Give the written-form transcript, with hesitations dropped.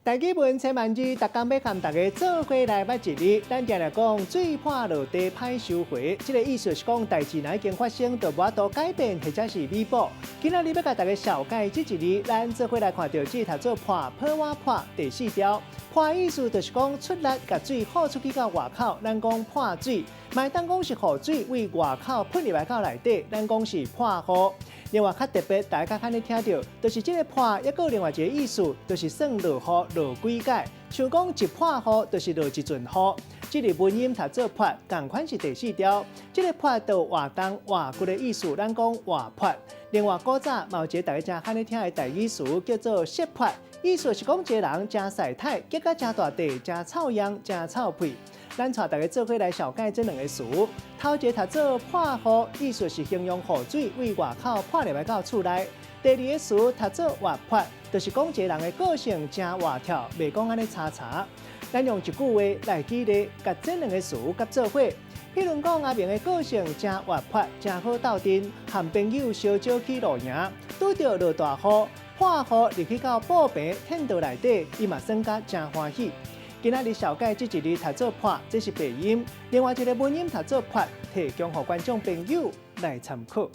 台語文千萬字，逐工欲共大家做伙來捌一字。咱定定講水潑落地歹收回，這个意思是講代誌若已經發生，就無法度改變或者是彌補。今仔日欲共大家紹介這一字，咱做伙來看著這讀做潑潑碗潑第四條。潑意思就是講出力共水予出去到外口，咱講潑水；嘛會當講是雨水對外口噴入來到內底，咱講是潑雨。另外較特別，大家較罕咧聽著，就是這个潑，猶閣有另外一个意思，就是算落雨落幾擺。像講一潑雨，就是落一陣雨。這个文音讀做潑，仝款是第四調。這个潑就活動活骨的意思，咱講活潑。另外古早嘛有一个大家誠罕咧聽的台語詞，叫做舌潑，意思是講一个人誠屎刣，結甲誠大塊，誠臭樣，誠臭屁。咱帶大家做伙來紹介這兩个詞。頭一个讀做潑雨，意思是形容雨水對外口潑入來到厝內。第二个詞讀做活潑，就是講一个人的個性誠活跳，袂講按呢吵吵。咱用一句話來舉例，共這兩个詞佮做伙。譬如講，阿明的個性誠活潑，誠好鬥陣，和朋友相招去露營，拄著落大雨，潑雨入去到布棚天道內底，伊嘛耍甲誠歡喜。今仔日紹介這一字讀做潑，這是白音；另外一个文音讀做潑，提供予觀眾朋友來參考。